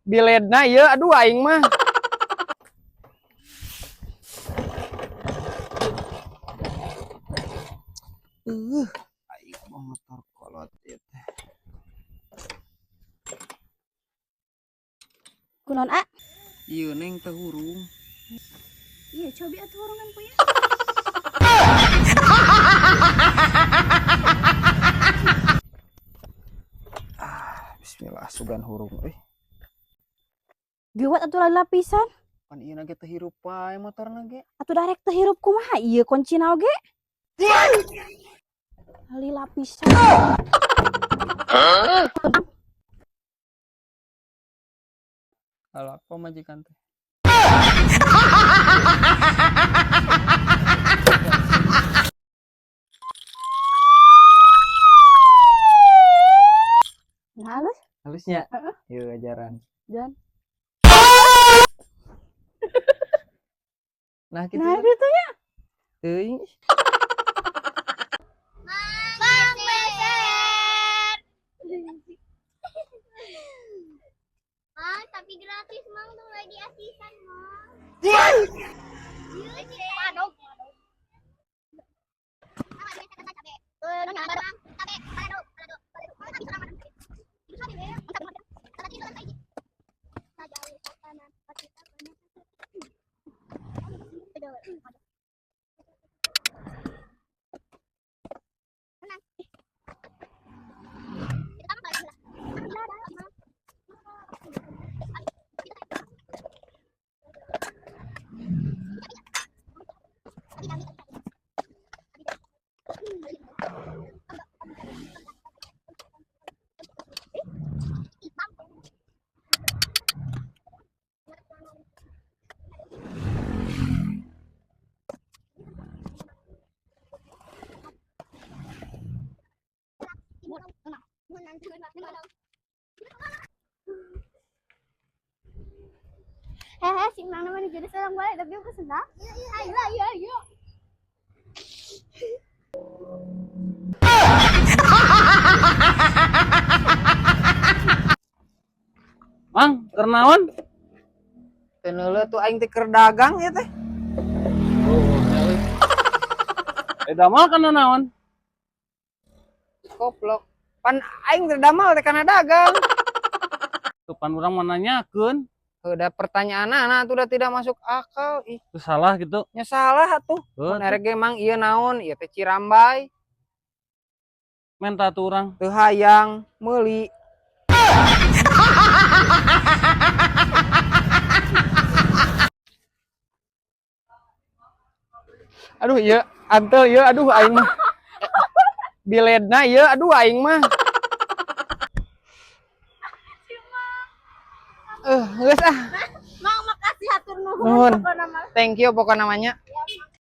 Biledna ieu, aduh aing mah. Aing mah motor kolot ieu teh. Kunaon, A? Ieu neng teu hurung. Iya, cobi atuh hurungan punya. Ah, bismillah sugan hurung euy. Gewat atuh lapisan. Pan ieu na ge teu hirup wae motorna ge. Atuh darek teu hirup kumaha ieu kuncina oge? Lali lapisan. Kalau apa majikan teh? Nah, halus. Halusnya? Heeh. Yuk ajaran. Jalan. Nah, gitu. Nah, gitu ya. Teuing. Mang Meser. Mang, tapi gratis Mang tuh lagi asisan Mang. Iya, Hehe, si Mang namanya jadi seorang balik tapi aku senang. Ayo, ayo, ayo. Mang, keur naon? Teu neuleuh tuh aing teh keur dagang ieu teh. Oh, eh damal kana naon? Koplok. Pan aing teh damal teh kana dagang. Tuh pan urang mah nanyakeun. Udah pertanyaan tuh udah tidak masuk akal ih. Tuh salah gitu. Nya salah atuh. Heuh, Mun erek ge mang ieu naon? Ieu teh cirambay. Menta tuh urang. Teu hayang meuli. Aduh ieu antel ieu, aduh aing mah. Biledna ieu, aduh aing mah. Geus ah. Mang, makasih hatur nuhun. Nuhun. Pokona mah. Thank you pokokna namanya.